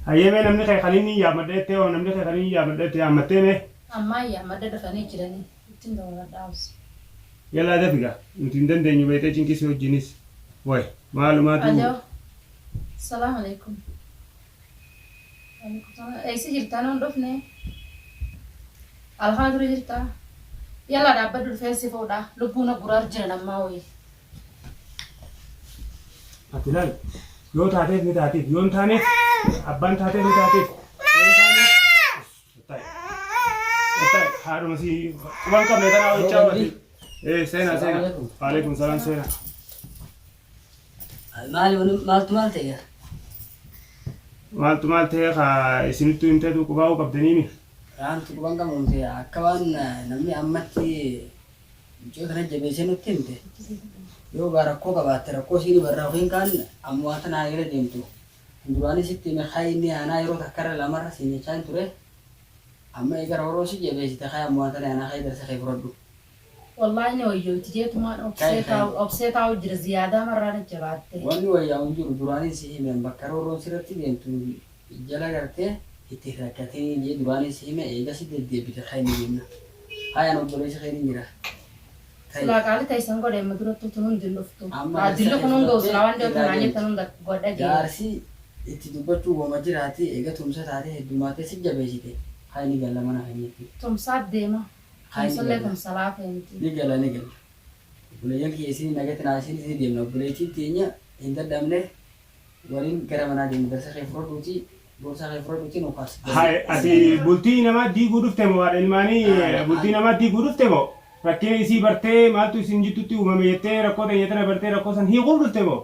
Hayyee mee namni kee kan inni yaammadha jettee hoo namni kee kan inni yaammadha jettee yaammattee mee? Ammaa yaammadha dhufanii jiranii ittiin dabaladhaa obsi. Yallaa dafi gaa nuti hin dandeenyu beektee cinqii si wajjinis way maalumaatu. Aloo salaam alaikum. Waalaikum salaam. Eessa jirtaa nuun dhufne? Alhaa dura jirtaa? Yallaa dhaabbadhu dhufeen si fuudha. Lubbuu na guraar jiran ammaa wayii. Ati laal yoo taateef ni taatiif yoo hin taaneef abbaan taateef ni taatiif yoo hin taaneef taa'e taa'e haadhuma si quban qabne tanaa hojjechaa Gandhi. oolti. Ee seenaa seenaa. Waalaikum salaam seenaa. Maali maaltu maal ta'e? Maaltu maal ta'e kaa isinittuu himteetu qubaa'uu qabdaniimi. Raantu quban qabamte akka waan namni ammatti Mucayyoo tana jabeessee nutti himte. Yoo gaa rakkoo qabaatte rakkoo isiin barra yookiin kaan amma waan tana jala deemtu. Duraanii sitti hime kaa inni aanaa yeroo takkarra lamarra siin jechaa hin ture. Amma eega rooroo si jabeessite kaa amma waan tana aanaa kee darsa kee fudhadhu. Wallaahi ni wayyoyti jeetumaan obsee Kai kai. taa'u obsee taa'u jira ziyaadaa marraa na jabaatte. Wanni wayyaa'u hin jiru duraaniin si hime bakka roorroon sirratti deemtu jala gartee itti hin rakkatinii jee duraaniin si hime eega si deddeebite kai ni deemna. Hayi an obboleessi kee nin jira. Kai. Silaa qaali teessan godhe amma durattuu tun hundi hin dhuftu. Amma Haa darsa dilli kee kun hunda fudhattee silaa waan dhiyootu irraa naan deemta. jettan hunda godha jee. Jaarsi itti dubbachuu woma jiraati eega tumsa taatee heddumaattee si jabeessite hayi ni galla mana keenyatti. Tumsaat deema. Hayi ni Tumsallee galla. tumsa laafee miti. Ni galla ni galla. Obboleeyyan kiyya isin hin dagatinaa isinis ni deemna obboleettiin teenya hin dadhabne Waliin gara manaa deemna darsa kee fudhadhuutii boorsaa kee fudhadhuutii nu kaas. Hay ati bultii namaa diiguu dhufte moo haadha ilmaanii bultii namaa diiguu dhufte moo rakkina isii bartee maaltu isin jidduutti uumame jettee rakkoo teenya tana bartee rakkoo san hiikuuf dhufte moo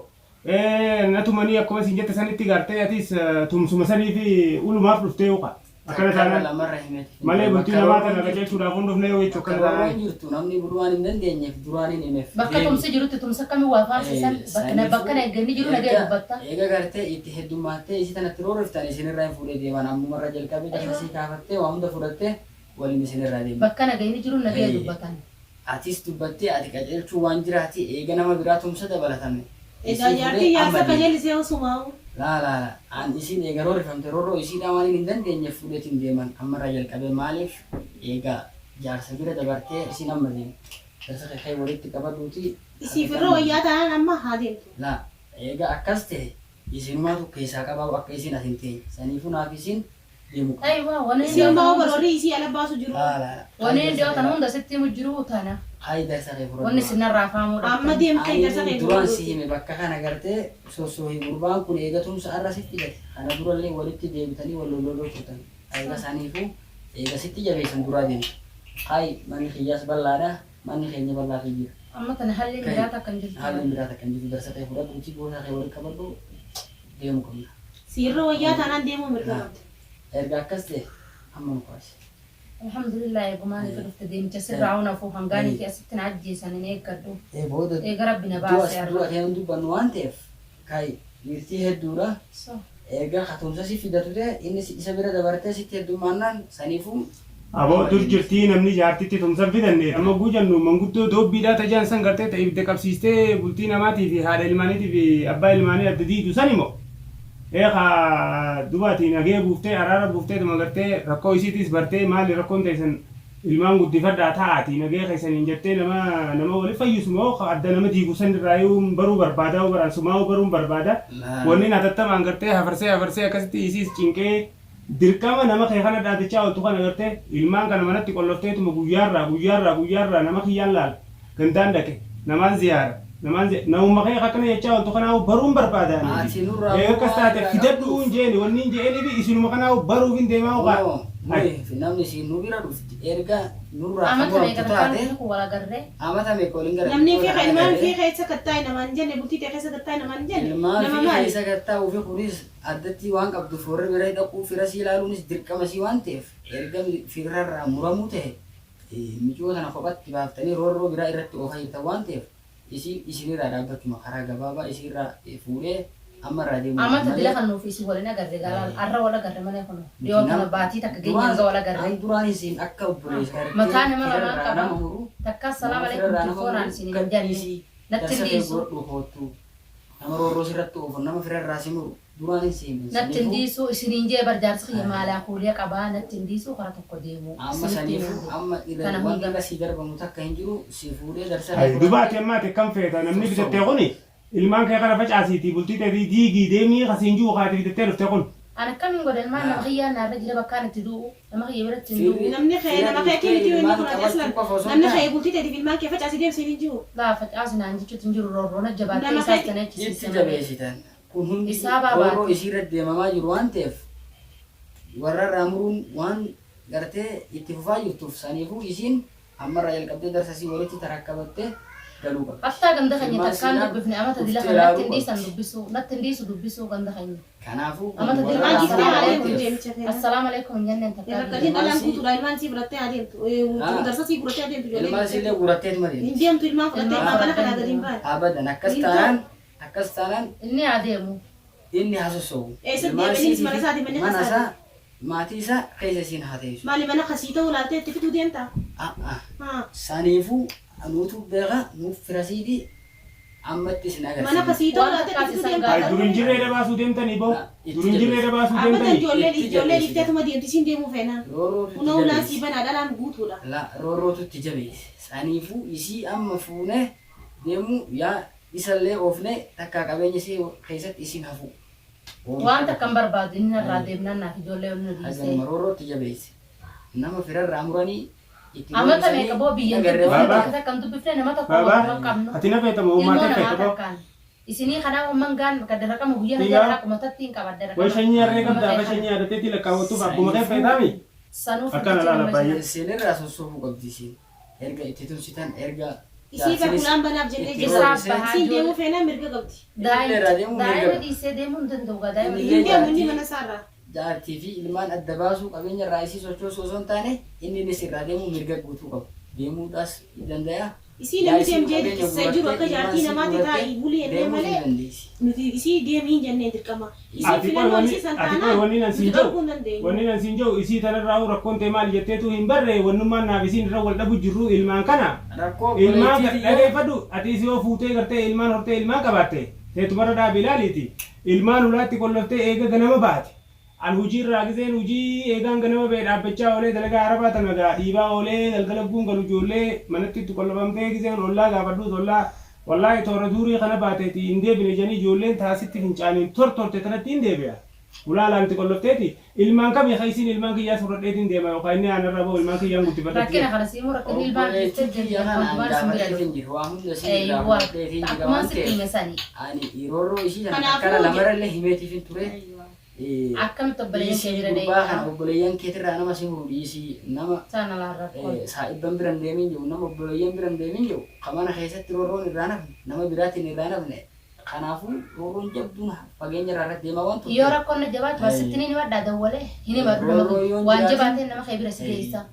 na tumanii akkuma isin jette sanitti gartee atis tumsuma sanii fi ulumaaf dhuftee uka Akkana Takka irra taanaan lamarra himeeti. malee bultii Bakka namaa roorroon tana jirtu qajeelchuudhaaf hin dhufne yoo jechu bakka akkana roorroon taanaan. jirtu namni buluu waan hin dandeenyeef duraaniin himeef Bakka deemi. tumsi jirutti tumsa akkamiin waa faarsisan? Bakka na- bakka Saniifuu nageenyi jiru nagaya erga dubbatta. eega gartee itti heddummaattee isii tanatti roorriftan isinirraa hin fuudhee deemaan ammumarra jalqabee Aywa. darsa sii kaafattee waa hunda fudhattee waliin isinirraa deemna. Bakka nagayni jiru nagaya dubbatan. Atis dubbattee ati qaceelchuu waan jiraati eega nama biraa tumsa dabalatame Egaa isii jaartiin fudhee amma jaarsa deema. qajeelisee osumaa'u. Laa laa laa an isiin eega roorrifamte roorroo isiidhaa waaniin hin dandeenyeef fuudheetiin deeman ammarraa jalqabee maaliif eega jaarsa bira dabartee isiin amma deemi jarsa kee kai walitti qabadhuutii Isiif ati irra amma wayyaa deemi. taanaan amma haa deemtu. Laa eega akkas tehe isinumaatu keessaa qabaa'u akka isiin as hin teenye saniifuu naaf isiin deemu qabna. Aywa wani Isiin dhiyootan bahu hunda bar warri isii ala baasu jiruu. Laa laa laa. Wani Hayi darsa dhiyootan kee hunda sitti himu jiruu tana. Hayi darsa kee fudhadhu Wanni haa. isin narraa faamuu Amma dhabdan. deem ka'i darsa Ani kee duraan si fudhadhuuti. hime bakka kana gartee sossoohi gurbaan kun eega tumsa arra sitti hidhate kana durallee walitti deebitanii wal lolloloo turtan eega saniifuu eega sitti jabeessan duraa deemta hayi manni kiyyaas bal'aadha manni keenya bal'aatu jira Amma tana halliin ka'i biraa takka hin jirtu halliin biraa takka hin jirtu darsa kee fudhadhuutii boorsaa kee walitti qabadhu deemu qabna. Si irra wayyaa taanaan deemuu mirga Laa qabda. erga akkas ta'e amma nu kaasi. Alhamdulillah eegumaa niifi dhufte deemicha sirraa hun hafu hangaa niifi asitti na ajjeesan hin eeggadhu. Ee booda Eega rabbi na du'a baase har'a. du'a ta'ee hin dubbannu waan ta'eef kai dhiirtii hedduudha. So. Erga ka tumsa si fidatu ta'e inni isa bira dabartee sitti heddummaannaan saniifuu Aboo amma dur deemsa. jirtii namni jaartitti tumsa hin fidanne amma hogguu jennu manguddoo doobbiidhaa ta jedhan san gartee ta ibidda qabsiistee bultii namaatii fi haadha ilmaaniitii fi abbaa ilmaanii adda diigdu sani moo ee ka duba ati nagee buuftee araara buufteetuma gartee rakkoo isiitiis bartee maali rakkoon teessan ilmaan guddifadhaa ta'aatii nagee keessaniin jettee nama nama wali fayyisu moo ka adda nama diigu san irraayuu baruu barbaadaa baraan sumaa'uu baruun barbaada wanni hatattamaan gartee hafarsee hafarsee akkasitti isiis cinqee Dirqama nama kee kana dhaadachaa ooltu kana gartee ilmaan kana manatti qollofteetuma guyyaarraa guyyaarraa guyyaarraa nama kiyyaan laala gandaan dhaqe namaan ziyaara namaan ziya namuma kee akkana jechaa ooltu kanaahu baruun barbaada ani Ati nurraa eega akkas bu'aa taate irraa fidadhuu qabduuf. hin jeeni wanni hin je'enifi isinuma kanaahu baruuf hin deemaa kaa Kunoo nuyi fi namni isiin nu bira dhufti erga nurraa ka Amata meeqa muramtu takkaa taate nuti kun wal agarree. amata meeqa waliin gara Namni xixiqqoo fi ka tana ilmaan fi agarree keessa kattaa'e namaan hin jenne bultii tee keessa kattaa'e namaan hin jenne ilmaan nama fi maali? keessa gad taa'uu fi kunis addatti waan qabduuf warra bira dhaquu fira sii ilaaluunis dirqama sii waan ta'eef erga firarraa muramuu ta'e miciyoo tana kophatti baaftanii roorroo biraa irratti oofaa jirtan waan ta'eef isiin isinirraa dhaabbachuma karaa gabaabaa isiirraa fuudhee amma irraa deemuu Amata dila malee kan nuuf isin wal hin agarre galaan arra wal agarre malee kuno nuti dhiyoo tana nama baatii takka geenye duraan hanga wal agarre. an duraan isin akka obboleessa gartee Mataa nama lamaan firarraa qaba. nama muru Takka assalaam nama alaikum firarraa nama telefoonaan muru isin hin jenne gadhiisii natti darsa hin kee dhiisu. godhadhu koottu. Nama roorroo sirratti oofu, nama firarraa si muru, Duraan hin siime. Natti hin dhiisu isiniin jee bar jaarsi kiyya maalaa kuulee qabaa natti hin dhiisu kara tokko deemu. Amma Isinitti saniifuu himuu. amma irra Kana wanti hunda. irra sii darbamu takka hin jiru si fuudhee darsa Ay, duba ati amma ati akkam feeta namni bitattee kuni ilmaan kee kana facaasiitii bultii teetii diigii deemii kasiin jiru kaati bitattee dhufte kun. An akkamiin godha ilmaan nama kiyyaa naarra jira bakkaan itti du'u nama kiyya biratti hin du'u. Namni kee Fira nama keetii miti inni ilmaan kun ati qabachuu aslan qofa osoo hin namni taane. kee bultii teetiif ilmaan kee facaasii deemsiin hin jiru. Laa facaasu naan jechuutti hin jiru roorroona jabaattee Nama isaas keeti- tana Itti jechisiise malee. jabeessitan. Kun hundi Isaa baabaati. roorroo isii irra deemamaa jiru waan ta'eef warra irraa muruun waan gartee itti fufaa jirtuuf saniifuu isiin ammarraa jalqabdee darsa isii walitti tarakkabattee galuu qabdi. Hattaa ganda keenya Ilmaan takkaan siinaa dubbifne amata dila dhuftee kana natti ilaaluu hin dhiisan qabdi. dubbisuu natti hin dhiisu dubbisuu ganda keenya. Kanaafuu kun Amata warra dila Ilmaan irraa dhiiftee muruu haa waan deemtu ta'eef deemicha feena. Assalaamu alaikum hin jenneen takkaa Rakkatiin biyya. dhalaan Ilmaan guutuudha ilmaan sii fudhattee haa deemtu. Ah. Darsa sii fudhattee haa deemtu ijoollee. ilmaan isiillee guuratteet Hin malee. deemtu ilmaan fudhattee Ilmaan ilmaan mana kanaa fudhattee gadi hin baane. Abadan akkas Hin ta'u. taanaan akkas taanaan Inni haa deemu. inni haa sossoobu. Eessatti Ilmaan deebi'anii isiitii mana fi isaatii manni mana kasaati. isaa maatii isaa keessa isiin haa teessu. Maali mana kasii ta'uu laaltee itti fiduu deemta? Ah, ah. Haa. Saniifuu nuutu beeka nuuf firasiiti ammatti isin Mana agarsiisa. kasii ta'uu Waan laaltee itti takkaas fiduu isaan deemta? Ay dur hin jirree dabaasuu deemtanii boo. Dur hin jirree dabaasuu Abbatan deemtanii. ijoolleen Itti ijoollee jabeessi. dhiifteetuma deemti isiin deemuu feenaan. Roorrootu itti Kunoo ulaan sii jabeesse. banaa dhalaan guutuudha. La roorrootu itti jabeesse. Saniifuu isii amma fuunee deemuu yaa isallee oofnee takkaa qabeenya isii keessatti isiin hafu. Waan takka hin barbaadu inni narraa deemnaan naaf ijoollee ol nu dhiisee. Haganuma roorrootti jabeesse. Nama firarraa muranii itti Amata roorrisanii meeqa boo biyya hin agarree dubbifne Baabaa. takka takka hin dubbifne nama tokko Baabaa wal qabnu. ati na feeta moo Ilmoo uumaa ta'e namaa feeta boo. takkaan. Isinii kanaaf umman gaan bakka daraqama guyyaa na Dhiigaa. jala akkuma tatti hin qabadde Way daraqama. shanyii harree qabdaa fa shanyii yaadateetii lakkaawwattuuf abbuma kee feetaami. Sanuuf Akkana laala baay'ee. Isinirraa sossoobuu qabdi isiin. Erga itti tumsitan erga Isii bar ulaan banaaf jennee itti jirra. Isaa roorrisee- bahaa Isiin deemuu feenaan mirga qabdi. Illee irraa deemuu mirga Daa'ima qabdi. dhiisee deemuu hin danda'u gaa daa'ima Inni Hin deemu inni jaartii- mana isaarraa. Jaartii fi ilmaan adda baasuu qabeenya irraa isii sochoosuu osoo hin taane inni innis irraa deemuu mirga guutuu qabu. Deemuudhaas ni danda'a. Isii Yaa namni isii deem jee qabeenya dirqisiisaa jiru akka guurattee, jaartii ilmaan namaatti isii taa'ii bulii jennee deemuus ni malee dandeessi. nuti isii deemii hin jenneen dirqama. Isii Ati qoy filannoon wanni isii san ati qoy taanaan wanni nan nuti siin dhorkuu hin jiru dandeenyu. wanni nan siin jiru isii tanarraa rakkoon ta'e maali jetteetu hin barree wannummaan naaf isiin irra wal dhabu jirru ilmaan kana. Rakkoo Ilmaan obboleettiitii yoo dhageeffadhu ati isii yoo fuutee gartee ilmaan hortee ilmaan qabaatte teetumarra dhaabi ilaaliiti. Ilmaan ulaatti qolloftee eega ganama baate. An hujii irraa giseen hujii eegaan ganama ba'e dhaabbachaa oolee dalagaa arabaa tana gaa dhiibaa oolee galgala guun galu ijoollee manatti itti qollofamtee giseen ollaa gaafadhuus ollaa wallaahi toora duurii kana baateeti hin deebine jedhanii ijoolleen taasitti fincaaniin tortorte tanatti hin deebi'a. Ulaalaan itti qollofteeti ilmaan kamii ka isiin ilmaan kiyyaa fudhadheetiin deema yookaan inni aanarra ba'u ilmaan kiyyaan guddifadhetti Rakkina deema. kana siimuu rakkinni ilmaan obboleettii dhiistee kiyya deemtu kana an kan duwwaan isin bira gaafadheetiin dhufu. jiru. Waa hunda isii irraa Eeyyuwaa. fudhadheetiin jira Akkumaan waan sitti hime ta'eef sani. ani roorroo isii sana Kanaafuu akkana lamarallee himeetiif hin ture. Akkamitti obboleeyyan kee Dhiisii bira gurbaa kana dheeyyaa? obboleeyyan keetirraa nama si muru dhiisii nama Sana laan rakkoon. saa'ibban bira hin deemin jiru nama obboleeyyan bira hin deemin jiru ka mana keessatti roorroon irraa nafne nama biraatiin irraa nafne kanaafuu roorroon jabduun fageenya irraa irratti deemaa waan Yoo turteef rakkoon na jabaatu asitti ni himadhaa dawwalee hin himadhu nama Roorroo kiyya. yoon Waan jiraatin jabaateen nama kee bira si geessa.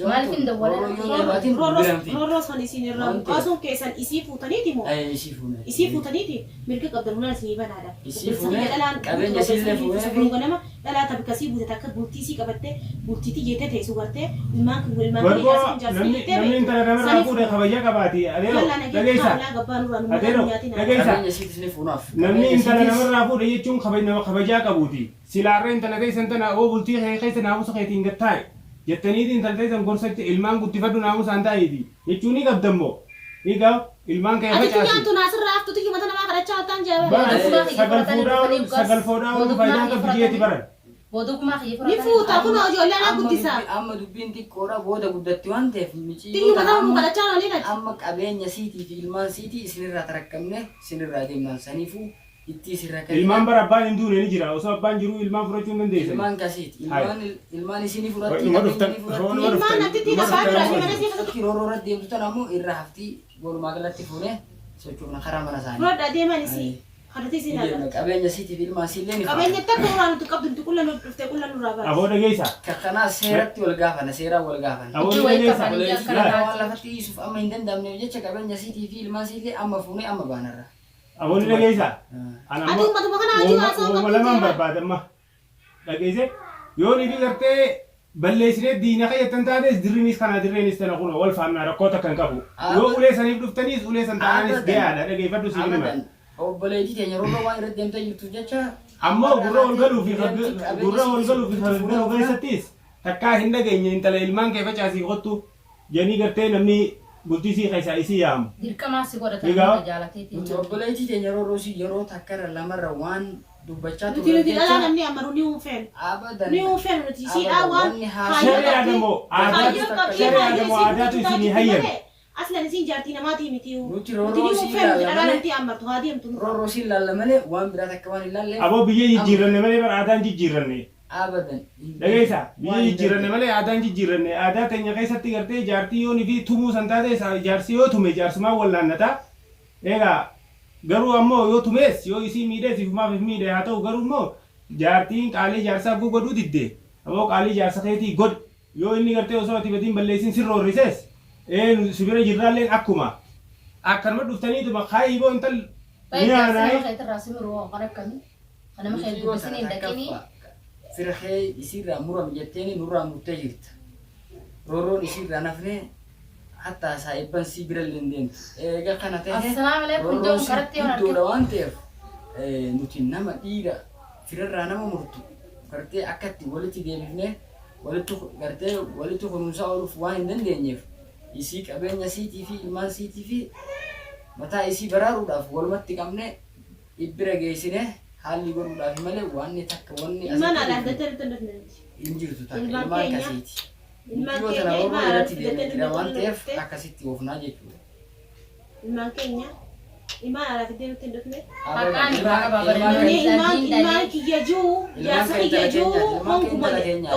Maaliif hin dawwalee roorroo nama yoon kiyya? jabaatin bira hin fiigdu Roorroos kan isin irraa waan ta'eef buqqaasuun keessan isii fuutaniiti moo? isii fuune Isii fuutaniiti mirga qabdan ulaan isinii banaadha. isii Obboleessa fuune kiyya dhalaan qabeenya guutuu isiillee obboleessa fuunee kiyya fi boruu ganama dhalaa ta bikka sii buute takka bultii sii qabattee bultiitii jettee teessu gartee ilmaan kun ilmaan kiyya Warqoo jaarsi kun jaarsi namni jettee namni beektu. intala namarraa Saniif fuudhe kabaja qabaati. Adeero yallaa nageetti dhageessa. haa ulaa gabbaa nurraa nu mataa nu Adeero nyaatina. dhageessa. qabeenya isiitis ni fuunaaf Namni qabeenya intala isiitis namarraa fuudhe jechuun nama kabajaa qabuuti. Silaarra intala teessan tana oo bultii kee keessa naamusa keetiin gattaa'e jettaniiti intala teessan gorsachi ilmaan guddifadhu naamusaan taa'iiti jechuun ni qabdammoo. Egaa ilmaan kee Ati facaasi. tuyyaan tun asirraa haftu tuyyu mata namaa kadhachaa ooltaan jaabaa. Bara Boodugmaa kiyya sagal fudhatanii fuudhaa dhufanii oolu dhugaas. sagal fuudhaa oolu Boodugmaa faayidaan kiyya qabdu jeeti fudhatanii. baran. Boodugmaa kiyya Ni fudhatanii fuuta dhufanii. kunoo ijoollee anaa amma guddisaa. dubbi amma dubbiin xiqqoodha booda guddatti waan ta'eef miciyyoo Tuyyu tana mataa nu amma kadhachaa ooliin ati. amma qabeenya siitii fi ilmaan siitii isinirraa tarakkamne isinirraa deemnaan saniifuu itti isin Ilmaan rakkatina bara abbaan hin duune ni jira. Osoo abbaan jiruu ilmaan fudhachuu hin dandeessan. ilmaan kasiiti Hai. ilmaan ilmaan isinii fudhatti Numa qabeenya dhuftan. ni fudhatti Numa Ilmaan dhuftan. natti Numa lafaa dhuftan. jira Numa mana dhuftan. sii keessatti Bakki roorroo irratti deemtu tana ammoo irraa haftii walumaa galatti fuunee sochoofna karaa mana isaanii. fudhadhaa deeman isii. Kadhate Ni isiin deemna agarti. qabeenya isiitiif ilmaan isiillee ni Qabeenya faana. takka nurraa nuti qabdu nuti qulla nu dhuftee qulla nurraa baate. Aboo dhageessa. Ka kanaa seeratti wal gaafana seeraan wal gaafana. Aboo Itti wayii dhageessa. kafanii Obboleessi akkana waan taate. lafatti dhiisuuf amma hin danda'amneef jecha qabeenya isiitii fi ilmaan isiillee amma fuunee amma baanarra. Aboo dhageessa. Ana Ati amma uummatuma kana hajuu haasa'uu uuma qabdu lamaan jira. barbaada amma. Dhageesse yoo ni gartee balleessinee diina kayyattan taates dirriinis kana dirreenis tana kun wal faamnaa rakkoo takka hin qabu. Yoo ulee saniif dhuftaniis ulee san taanaanis Abadan. gahaadha dhageeffadhu siin hima. Abadan obboleettii teenya roorroo waan irratti deemtee jirtuuf jecha Ammoo gurra ol galuu fi gurra ol galuu fi galuu keessattis takkaa hin dhageenye intala ilmaan kee facaasii kottu jedhanii gartee namni bultii sii keessaa isii yaamu. Dirqamaa si godhatan Egaa. hunda jaalateetiin. Nuti obboleettii teenya yeroo roosii yeroo takkarra lamarra waan dubbachaa Nuti turre nuti dhalaa namni amaru ni hunfeenu. abadan Ni hunfeenu nuti siidhaa waan Wanni haasa'u- Sharri Adamoo kaayyoo qabdii sharri kaayyoo Adamoo isiin aadaatu guutuu isinii taatu hayyame. malee aslan isiin jaartii namaatii miti. Nuti Nuti roorroo ni isii hunfeenu nuti ilaalla dhalaa malee namti amartu haa deemtu. roorroo isii ilaalla malee waan biraa takka waan hin laalleef Aboo biyya jijjiiranne malee bara aadaan jijjiiranne. abadan. Dhageessa biyya jijjiiranne malee aadaan jijjiiranne aadaa teenya keessatti gartee jaartii yoonii fi tumuu san taate jaarsi yoo tume jaarsumaan wallaannata. Egaa garuu ammoo yoo tumees yoo isii miidhees ifumaaf if miidhe haa ta'u garuu immoo jaartiin qaalii jaarsaa guu godhuu didde aboo qaalii jaarsa keetii godhi yoo inni gartee osoo ati batiin balleessin sirroorrisees ee nu si bira jirraalleen akkuma akkanuma dhuftaniituma kaayiboo intal Baay'ee nama mi'aanaayii keetirraa si miru kan akkamii? Kan nama kee dubbisanii hin dhaqinii. Firqee isiirraa murame jetteeni nurraa murtee jirta. Roorroon isiirraa nafne hatta saayibban sii bira illee hin deemtu. Eega kana ta'e Assalaamu alaikum roorroon jedhuun sii karatti yoon guddoodha argite. waan ta'eef nuti nama dhiira firarraa nama murtu gartee akkatti walitti deebifnee walitti gartee walitti kunuunsaa ooluuf waan hin dandeenyeef isii qabeenya siitii fi ilmaan siitii fi mataa isii baraaruudhaaf walumatti qabne ibbira geessine haalli godhuudhaaf malee wanni takka wanni Ilmaan haadha asitti adda adda nuti. hin jirtu takka Ilmaan ilmaan keenya. kasiiti. Ilmaan Nuti yoo keenya tana roorroo ilmaan irratti haadha deemee jira waan ta'eef adda akkasitti oofnaa jechuudha. Ilmaan keenya ilmaan haadha fiddee nutti hin dhufne. Haqaan irraa qaba Ilmaan barbaadu. Ilmaan ilmaan kiyya jiru jaarsa kiyya jiru honkuma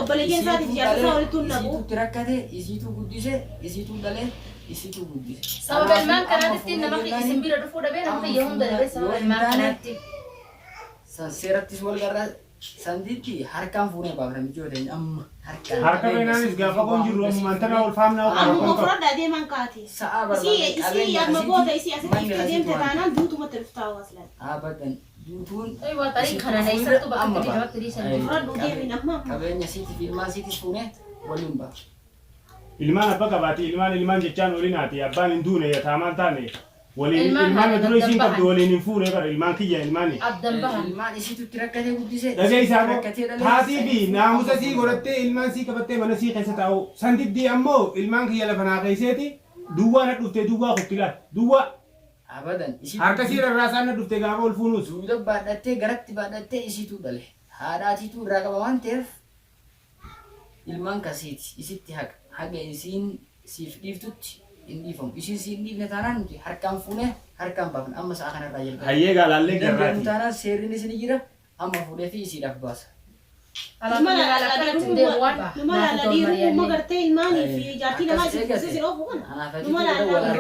obboleeyyan isaatiif jaarsa isaa walitti hin naqu. Isiitutti rakkate, isiitu guddise, isiitu dhale, isiitu guddise. Sababa ilmaan kanaatti nama isin bira dhufuu dhabee nama kiyya hunda dhabee sababa ilmaan kanaatti. San seerattis wal garra sandiitti harkaan fuunee baafna michoo teenya amma harkaan. Harka beenaanis gaafa koon jirru ammumaan tana ol faamnaa Amma qabu. ofirra deeman kaati. Sa'a Isii isii amma booda isii asitti itti deemte taanaan duutumatti dhuftaa waslan. Abadan duutuun Waa tarii kana eessattuu bakka itti namatti dhiisan jiru. Ofirra deemin amma amma. qabeenya siitii fi ilmaan siitis fuunee waliin ba'a. Ilmaan abba qabaati ilmaan ilmaan jechaan olinaati abbaan hin duune yataamaan taane waliin Ilmaan ilmaan haadha dura isiin daddabahan. qabdu waliin hin fuune bara ilmaan kiyya ilmaani. Addan bahan. Ilmaan isiitutti rakkatee guddise. Dhagee isaa isiitutti rakkatee dhale. taatii fi naamusa sii godhattee ilmaan sii qabattee mana sii keessa taa'u san diddii ammoo ilmaan kiyya lafa naa keesseeti duwwaa na dhuftee duwwaa kutti laal duwwaa Abadan isiitu harka sii rarraasaan na dhuftee gaafa ol fuunuus. Duuda baadhattee garatti baadhattee isiitu dhale. Haadhaatiitu irraa qaba waan ta'eef ilmaan kasiiti isitti haqa. Haga isiin siif dhiiftutti hin dhiifamu. Isiin siif dhiifne taanaan nuti harkaan fuunee harkaan baafna. Amma sa'a kanarraa jalqaba. Hayyee gaalaallee Dandeenyu garraati. taanaan seerrinis ni jira. Amma fuudhee fi isiidhaaf baasa. Numa laala dhiirummaa gartee ilmaanii fi jaartii namaa Akkas isin eegate. isin oofu kana. Anaaf Numa ati laala. wal